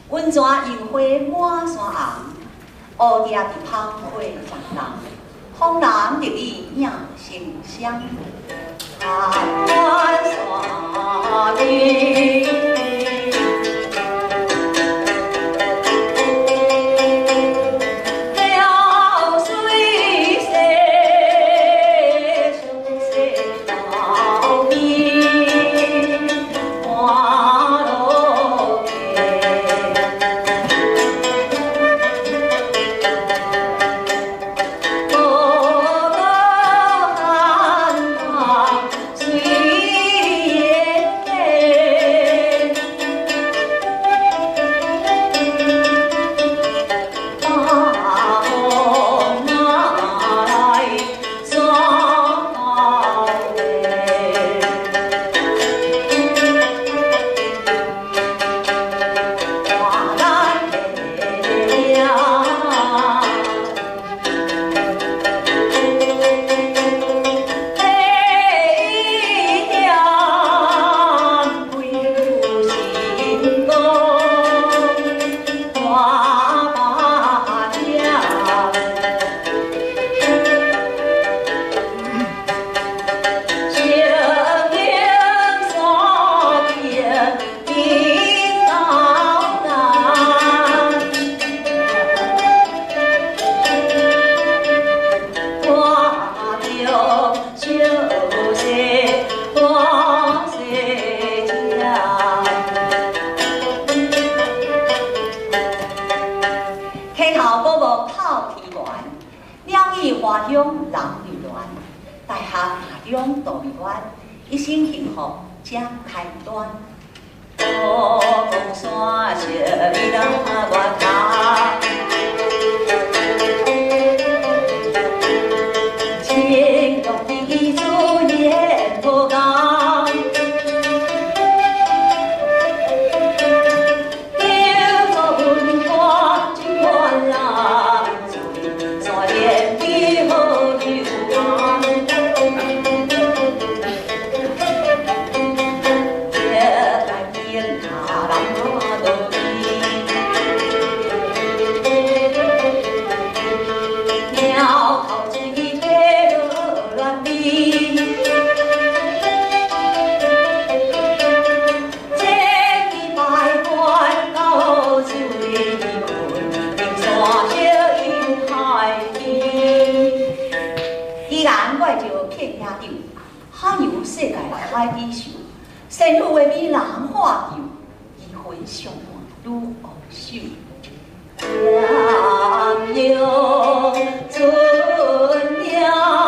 温泉樱花满山红，蝴蝶伫芳花丛中，风人入里影成双。合欢山顶。花香人如乱，大学大中度美愿，一生幸福才开端。五峰山小美人外头，情浓意滋言无讲。叫做文化真难。片野柳，海洋世界海底岫，仙女画美人化救，疑魂相伴愈握手。艷陽春了。